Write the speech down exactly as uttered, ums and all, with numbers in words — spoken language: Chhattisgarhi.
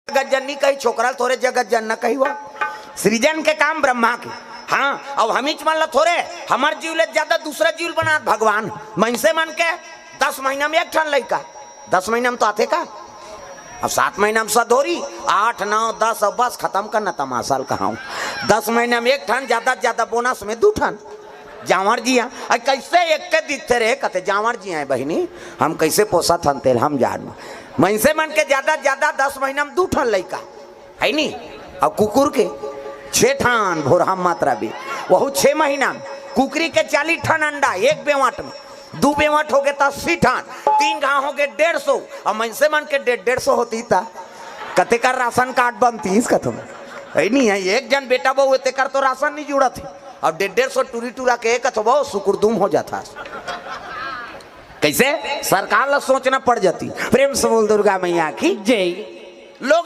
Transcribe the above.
जगत जननी कही, छोकरा ल थोरे जगत जनना कही। वो सृजन के काम ब्रह्मा के। हाँ, अब हमीच मन ल थोरे, हमर जीव ले ज्यादा दूसरा जीव ल बनात भगवान। मइनसे मन के दस महीना में एक ठन लइका, दस महीना में तो आथे का? अब सात महीना में सधोरी, आठ, नौ, दस, अब बस खतम करना तमाशा ल कहाऊं। दस महीना में एक ठन, ज्यादा से ज्यादा बोनस में दू ठन। जांवर जिया, अरे कैसे एक के दिखते रहे, कहते जांवर जिया है बहिनी, हम कैसे पोसत हन तेल हम जान। मइनसे मन के ज्यादा से ज्यादा दस महीना में दू ठन लइका, है नी? अउ कुकुर के छे ठन भोरहा मात्रा भी, वहू छे महीना में। कुकरी के चालीस ठन अंडा एक बेवाट में, दू बेवाट हो गे त अस्सी ठन, तीन घांव हो गे डेढ़ सौ। अउ मइनसे मन के डेढ़ डेढ़ सौ होती त कतेकर राशन कार्ड बनतीस कथों, है नी? है एक जन बेटा बहू हे, तेकर तो राशन नहीं जुड़त हे। अब डेढ़ डेढ़ सौ टूरी टूरा के कथो बहू सुकुरदुम हो जाता। कैसे? सरकार ला सोचना पड़ जाती। प्रेम से बोल दुर्गा मैया की। जय।